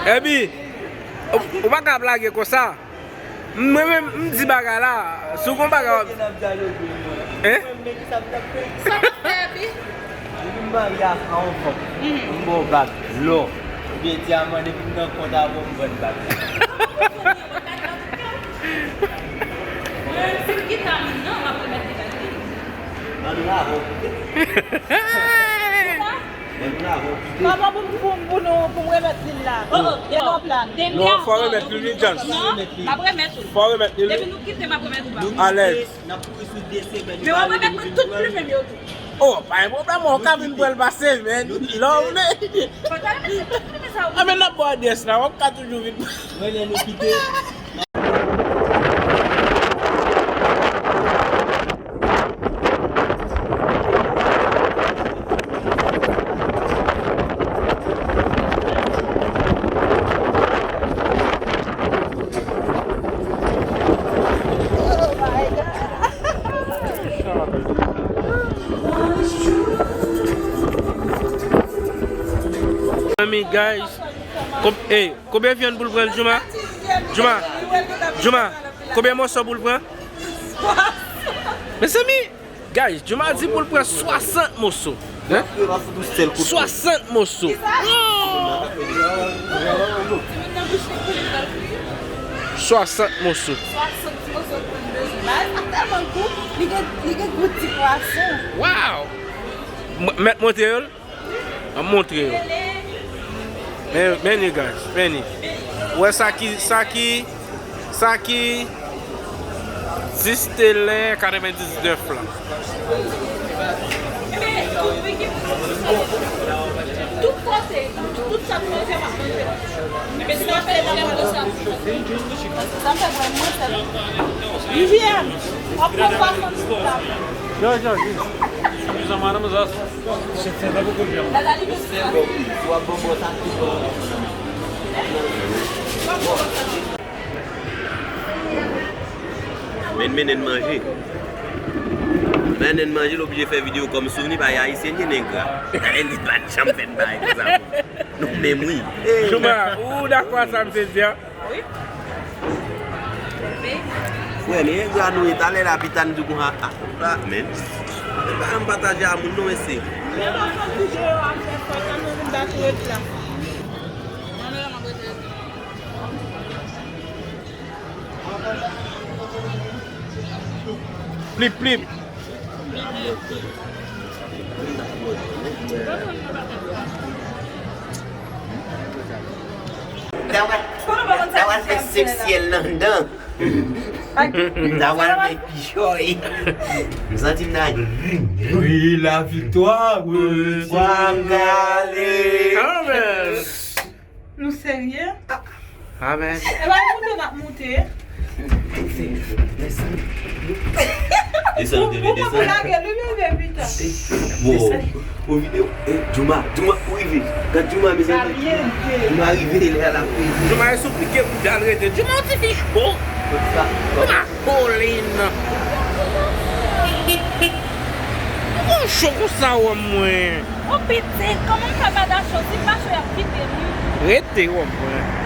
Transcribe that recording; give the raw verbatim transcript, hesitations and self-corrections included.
Ebi, ou, ou pa ka ap lage konsa. Mwen menm, m di bagay la. Si w gon bagay w ap. Hein? Sa w ap fè, Ebi? Depi m marye ak yon fanm, m ba w bag lò oubyen dyaman, depi m nan kont avè w, m vann bag la. Mwen menm, si m kite a moun nan, m ap remèt li bag li. Ann lave w kite. Ann lave w kite. Kòman pou, pou, pou nou, pou m remèt li l la? Oh, oh, oh. Non, fò remèt li, li djans. Non, m ap remèt ou. Fò remèt li. Depi nou kite, m ap remèt ou bag. Alèz. N ap kouri sou de semèn. Men w ap remèt mwen tout plimen m yo tou. Oh, pa gen pwoblèm, w ka vin pran l pase, men lè w vle. Fò ta remèt tout plimen sa yo. A, men n ap ba w adrès la, w ap ka toujou vin. Mwen, lè nou kite. Mezanmi, guys, konb-, ey, konbyen vyann pou l pran, Jouma? Jouma, Jouma, konbyen moso pou l pran? Mezanmi, guys, Jouma di pou l pran swasant moso. Hein? Swasant moso. Swasant moso. Swasant moso pou l bezwen. Bagay sa tèlman gou, li gen, li gen gou ti pwason. Wow! M-, mèt montre yo l? M ap montre yo. Men, men li, guys, men li. Ou wè sa ki, sa ki, sa ki Zistelen katrevendiznèf la. Tout kote, tout sa k manje, m ap manje. Sa fè mwen, mwen sèl. Viviane, w ap pran pwason sou tab. Yo, yo, yo. Excusez-moi, mademoiselle. Men mennen n manje. Mennen n manje, l oblije fè videyo kòm souvni, paske ayisyen gen nen gra. Li pa t janm fè n bagay konsa. Nou menm, wi. Jouma, ou dakò a sa misye di a? Wi. Frè, men gra nou ye, talè la pita n di konsa, ah, ah, men. Men pa janm pataje a moun non, mesye. Men pa fè videyo a fè fòt, an nou vin bat ret la. Plip, plip. Sa pral, sa pral fè seksyèl anndan. Sa pral fè pi jòy. M santi m nan. Wi, la viktwa, wi. Vwa m gale. Amen. Nou serye? Amen. E pa moute n ap moute. Desann, bebe, desann. Ou lage li, bebe, pita. Bon, bon videyo. Eh, Jouma, Jouma, ou rive. Gad Jouma, mezanmi. Jouma rive, lè a la. Jouma, e sou pike bouda l rete. Jouma, yon ti fi cho. Jouma, Colin. Ou cho konsa, wòm mwen. Ou pitit, kòman m fè pa ta cho? Si m pa cho, y ap kite m, wi. Rete, wòm mwen.